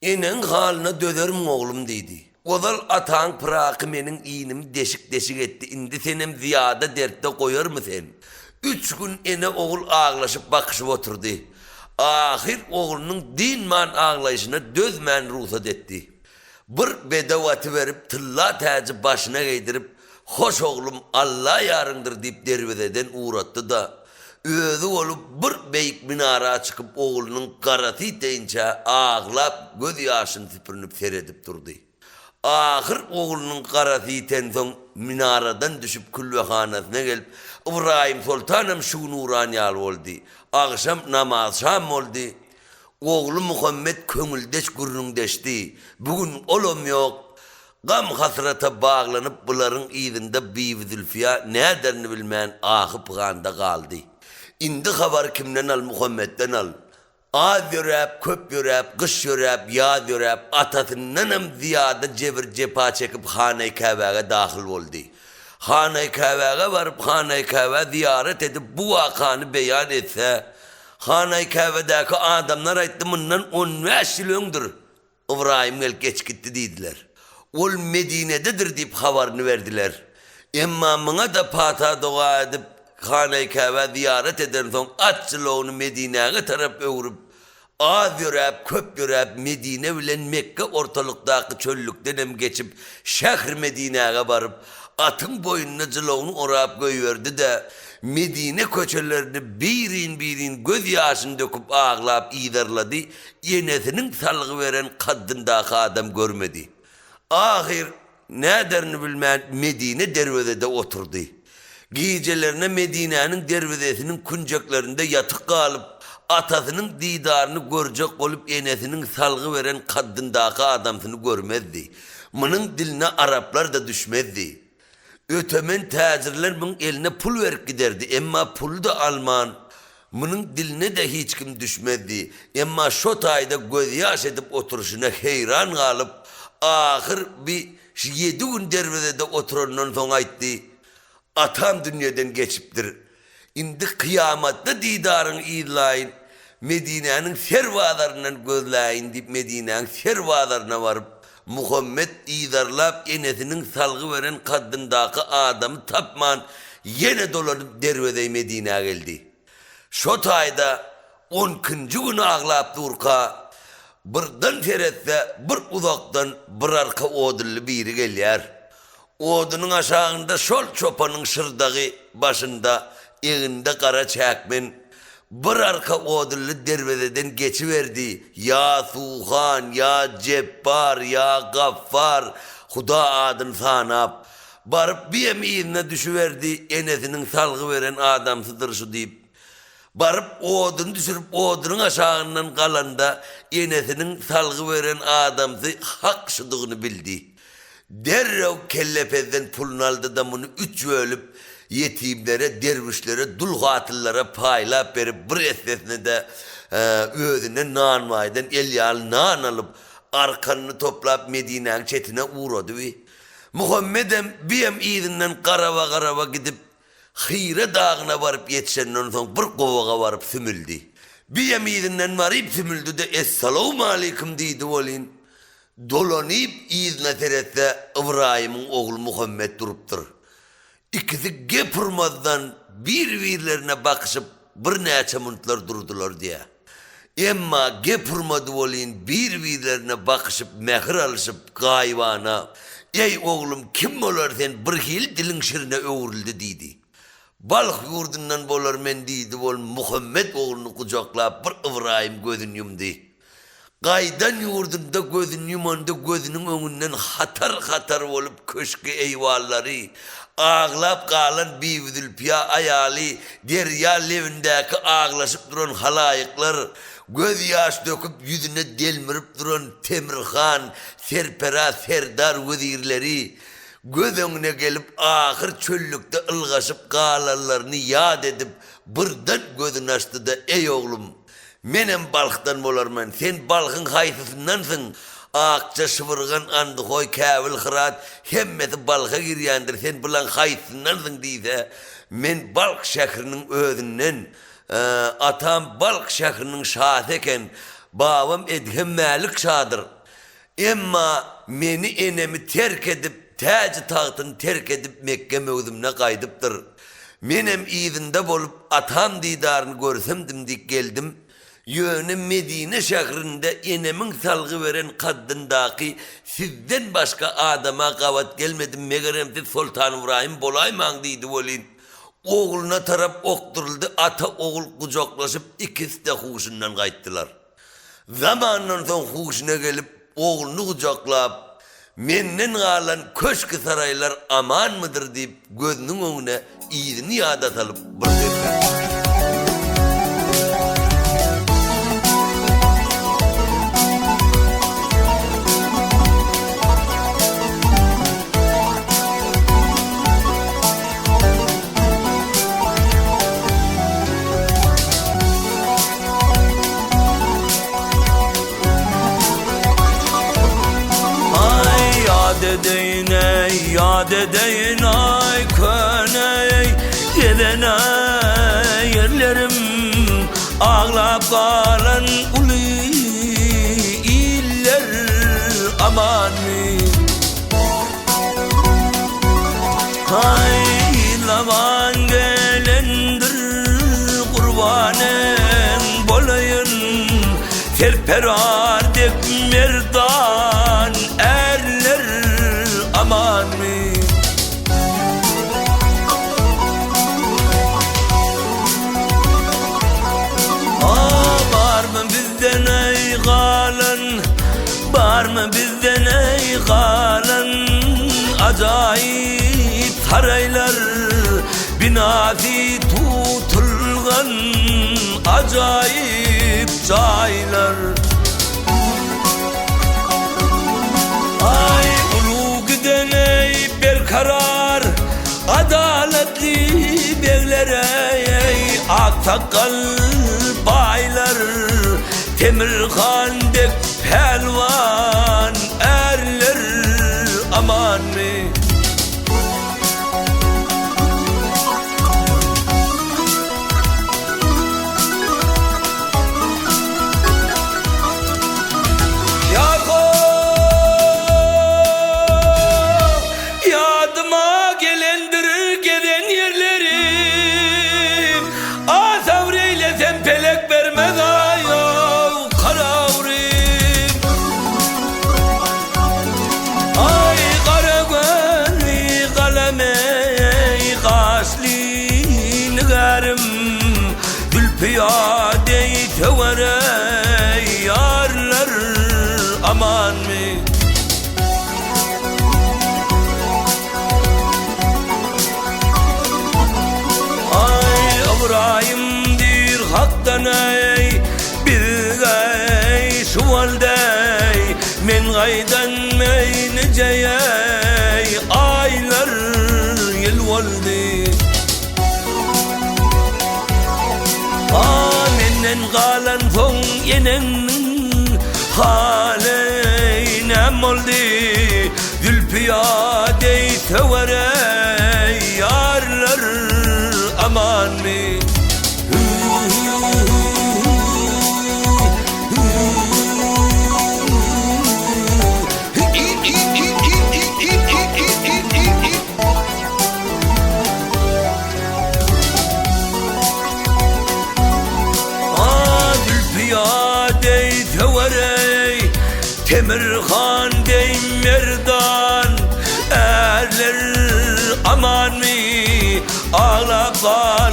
Eneň halyna dözermiň oglum diýdi. Ozal ataň pyraky meniň inimi deşik-deşik etdi, indi senem zyýada dertde goýarmy sen? Üç gün ene-ogul aglaşyp bakyşyp oturdy. Ahyr oglunyň dynman aglaýşyna dözmän rugsat etdi. Bir bedew aty berip, tylla täji başyna geýdirip, Hoş oglum, Alla ýaryňdyr diýip derwezeden ugratdy-da, özi bolup bir beýik minara çykyp oglunyň garasy ýiteýinçä aglap göz ýaşyny süpürinip seredip durdy. Ahyr oglunyň garasy ýitensoň minaradan düşüp külbehanasyna gelip, Ybraýym soltanam şu gün ugran ýaly boldy. Agşam namazşam boldy. Ogly Muhammet köňüldeş gürrüňdeşdi. Bu gün olam ýok. Gam-hasrata baglanyp bularyň yzynda Bibi Zülfiýa näderini bilmän ahy-pyganda galdy. Indi habary kimden al, Muhammetden al. Az ýöräp, köp ýöräp, gyş ýöräp, ýaz ýöräp, atasyndanam zyýada jebir-jepa çekip Hanaýkäbäge dahyl boldy. Hanaýkäbäge baryp, Hanaýkäbä zyýarat edip bu wakany beýan etse, Hanaýkäbedäki adamlar aýtdy, mundan on bäş ýyl öňdür. Ybraýym gelip geçip gitdi diýdiler. Ol Medinededir diýip habaryny berdiler. Emma muňa-da pata-doga edip, Hanaýy-Käbä zyýarat edensoň at jylawyny Medinäge tarap öwrüp, az ýöräp, köp ýöräp, Medine bilen Mekge ortalykdaky çöllükdenem geçip, şähri-Medinäge baryp, atyň boýnuna jylawyny orap goýberdi-de, Medine köçelerini birin-birin göz ýaşyny döküp aglap yzarlady, Enesiniň salgy beren kaddyndaky adam görmedi. Ahyr, näderini bilmän Medine derwezede oturdy. Gijelerine Medinäniň derwezesiniň künjeklerinde ýatyk galyp, atasynyň didaryny görjek bolup enesiniň salgy beren kaddyndaky adamsyny görmezdi. Munuň diline araplar-da düşmezdi. Ötemen täjirler muň eline pul berip giderdi, emma puly-da alman, munuň diline-de hiç kim düşmezdi. Emma şo taýda gözýaş edip oturyşyna heýran galyp, ahyr bi ýedi gün derwezede oturandan soň aýtdy, Atam dünýeden geçipdir. Indi kyýamatda didaryňy yzlaýyn, Medinäniň ser bazaryndan gözläýin diýip Medinäň ser bazaryna baryp, Muhammet yzarlap enesiniň salgy beren kaddyndaky adamy tapman ýene dolanyp derwezeý Medinä geldi. Şo taýda on ikinji gün aglap durka, birden seretse bir uzakdan bir arka odunly biri gelýär. Odunyň aşagynda şol çopanyň şyrdagy başynda, egninde gara çäkmen, bir arka odunly derwezeden geçiberdi, Ýa Suhan, ýa Jepbar, ýa Gaffar, Huda adyny sanap, baryp biýem yzyna düşüberdi, enesiniň salgy beren adamsydyr şu diýip. Baryp oduny düşürip odunyň aşagyndan galanda enesiniň salgy beren adamsy hak şudugyny bildi. Derrew kellepezden puluny aldy-da muny üç bölüp, ýetimlere, derwüşlere, dul hatynlara paýlap berip, bir essesine-de özüne nanwaýdan el ýaly nan alyp, arkanyny toplap Medinäň çetine ugrady. Bi Muhammedem, biýem yzyndan garaba-garaba gidip, Hyra dagyna baryp ýetişenden soň bir gowaga baryp sümüldi. Biýem yzyndan baryp sümüldi-de, Essalawmaleýkim diýdi welin, Dolanyp yzyna seretse, Ybraýymyň ogly Muhammet durupdyr. Ikisi gep urmazdan bir-birlerine bakyşyp birnäçe muntlar durdular diýýär. Emma gep urmady welin bir-birlerine bakyşyp mähir alyşyp gaýybana, Eý, oglum, kim bolar sen birhili diliň şirine öwrüldi diýdi. Balh ýurdundan bolar men diýdi bol Muhammet ogluny gujaklap bir Ybraýym gözüni ýumdy. Gaýdan ýurdunda gözüni ýumanda gözüniň öňünden hatar-hatar bolup köşgi-eýwanlary, aglap galan Bibizülpiýa aýaly, derýa lebindäki aglaşyp duran halaýyklar, göz ýaş döküp ýüzüne delmirip duran Temir han, serperaz serdar wezirleri göz öňüne gelip ahyr çöllükde ylgaşyp galanlaryny ýat edip birden gözüni açdy-da, Eý oglum! Menem Balhdan bolarmen. Sen Balhyň haýsysyndansyň? Akja, Şybyrgan, Andyhoý, Käbil, Hyrat, hemmesi Balha girýändir, sen bulaň haýsysyndansyň diýse, men Balh şähriniň özünden. Atam Balh şähriniň şasy eken. Babam Edhem Mälik şadyr. Emma meni enemi terk edip, täji-tagtyny terk edip Mekge möwzümine gaýdypdyr. Menem yzynda bolup atam didaryny görsemdim diýip geldim. Ýöne Medine şährinde enemiň salgy beren kaddyndaky sizden başga adama gabat gelmedim, megerem siz Soltan Ybraýym bolaýmaň diýdi welin, ogluna tarap okduryldy, ata-ogul gujaklaşyp ikisi-de huşundan gaýtdylar. Zamandan soň huşuna gelip, ogluny gujaklap, Menden galan köşki-saraýlar amanmydyr diýip, gözüniň öňüne yzyny ýada salyp bir demdi. Aý, ýat edeýin-eý, ýat edeýin, aý, köne-eý, gezen-eý ýerlerim, Aglap galan uly iller amanmy? Aý, zaman gelendir, gurbanyň bolaýyn, Serperar dek merdan ärler amanmy? A, barmy bizden eý galan, Barmy bizden eý galan ajaýyp saraýlar, Binasy tutulgan ajaýyp jaýlar. Aý, ulug giden eý berkarar, Adalatly begler eý, aksakgal baýlar. Temir han dek pälwan ärler amanmy? Ýa-ho! Ýadyma gelendir gezen ýerlerim, A sabr eýlesem pelek bermez aý-ow, Karawrym. Aý, gara gözli galam eý, gaşly nigärim, Zülpüýa deý söwer eý, ýarlar amanmy? Aý, Ybraýym diýr Hakdan eý, bizge eý, şu boldy eý, men gaýdan eý, nije eý, aýlar, ýyl boldy. A menden galansoň eneňniň haly näm boldy? Zülpüýa deý söwer eý ýarlar amanmy? A Zülpüýa deý söwer eý, Temir han deý merdan ärler amanmy? Aglap galan.